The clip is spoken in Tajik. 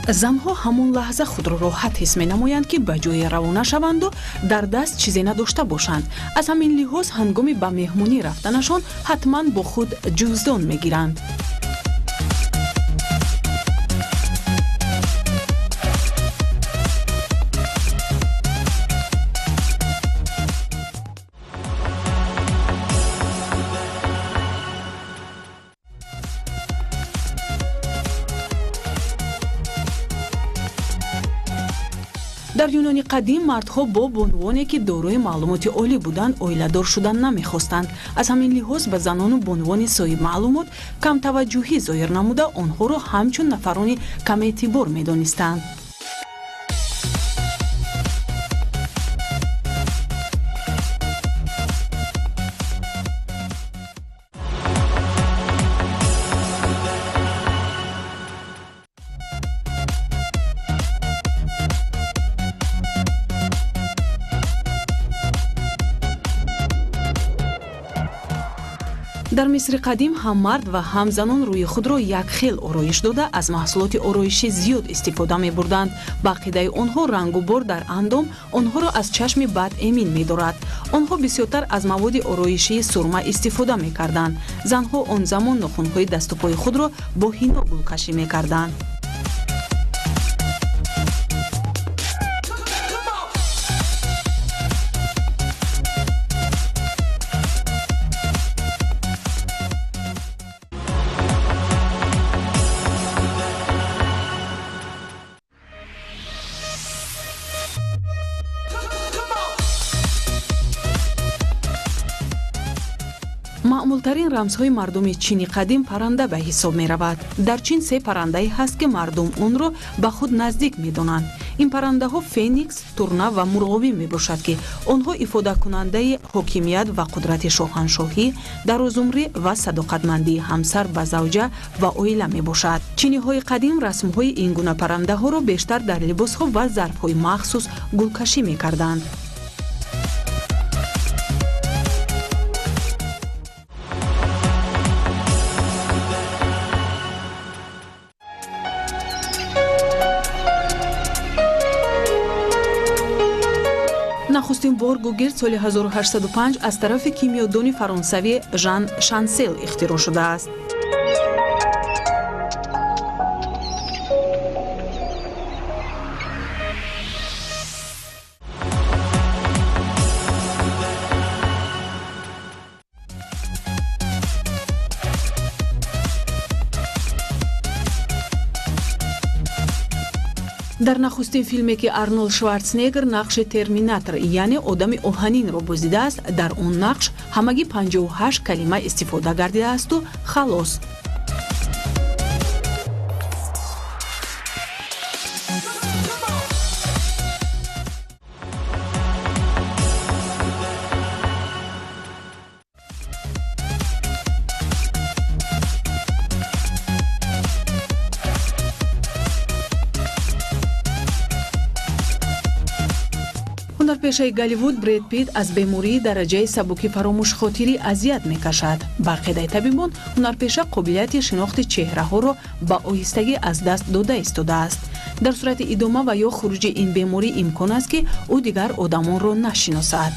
Занҳо ҳамон лаҳза худро роҳат ҳис менамоянд, ки ба ҷое равона шаванду дар даст чизе надошта бошанд. Аз ҳамин лиҳоз ҳангоми ба меҳмонӣ рафтанашон ҳатман бо худ ҷуздон мегиранд. Дар Юнони қадим мардҳо бо бонувоне, ки дорои маълумоти олӣ буданд, оиладор шудан намехостанд. Аз ҳамин лиҳоз ба занону бонувони соҳибмаълумот камтаваҷҷӯҳӣ зоҳир намуда, онҳоро ҳамчун нафарони камэътибор медонистанд. Дар Мисри қадим ҳам мард ва ҳам занон рӯи худро як хел ороиш дода, аз маҳсулоти ороишӣ зиёд истифода мебурданд. Ба ақидаи онҳо рангу бор дар андом онҳоро аз чашми бад эмин медорад. Онҳо бисёртар аз маводи ороишии сурма истифода мекарданд. Занҳо он замон нохунҳои дасту пои худро бо ҳино гулкашӣ мекарданд. Маъмултарин рамзҳои мардуми Чини қадим парранда ба ҳисоб меравад. Дар Чин се паррандае ҳаст, ки мардум онро ба худ наздик медонанд. Ин паррандаҳо феникс, турна ва мурғобӣ мебошад, ки онҳо ифодакунандаи ҳокимият ва қудрати шоҳаншоҳӣ, дарозумрӣ ва садоқатмандии ҳамсар ба завҷа ва оила мебошад. Чиниҳои қадим расмҳои ин гуна паррандаҳоро бештар дар либосҳо ва зарфҳои махсус гулкашӣ мекарданд. Нахустин бор гугирд соли 1805 аз тарафи кимиёдони фаронсавӣ Жан Шансел ихтироъ шудааст. Дар нахустин филме, ки Арнолд Шварценеггер нақши Терминатор, яъне одами оҳанинро бозидааст, дар он нақш ҳамагӣ 58 калима истифода гардидаасту халос. Ҳунарпешаи Голливуд Бред Питт аз бемории дараҷаи сабуки фаромӯшхотирӣ азият мекашад. Ба ақидаи табибон, ҳунарпеша қобилияти шинохти чеҳраҳоро ба оҳистагӣ аз даст дода истодааст. Дар сурати идома ва ё хуруҷи ин беморӣ имкон аст, ки ӯ дигар одамонро нашиносад.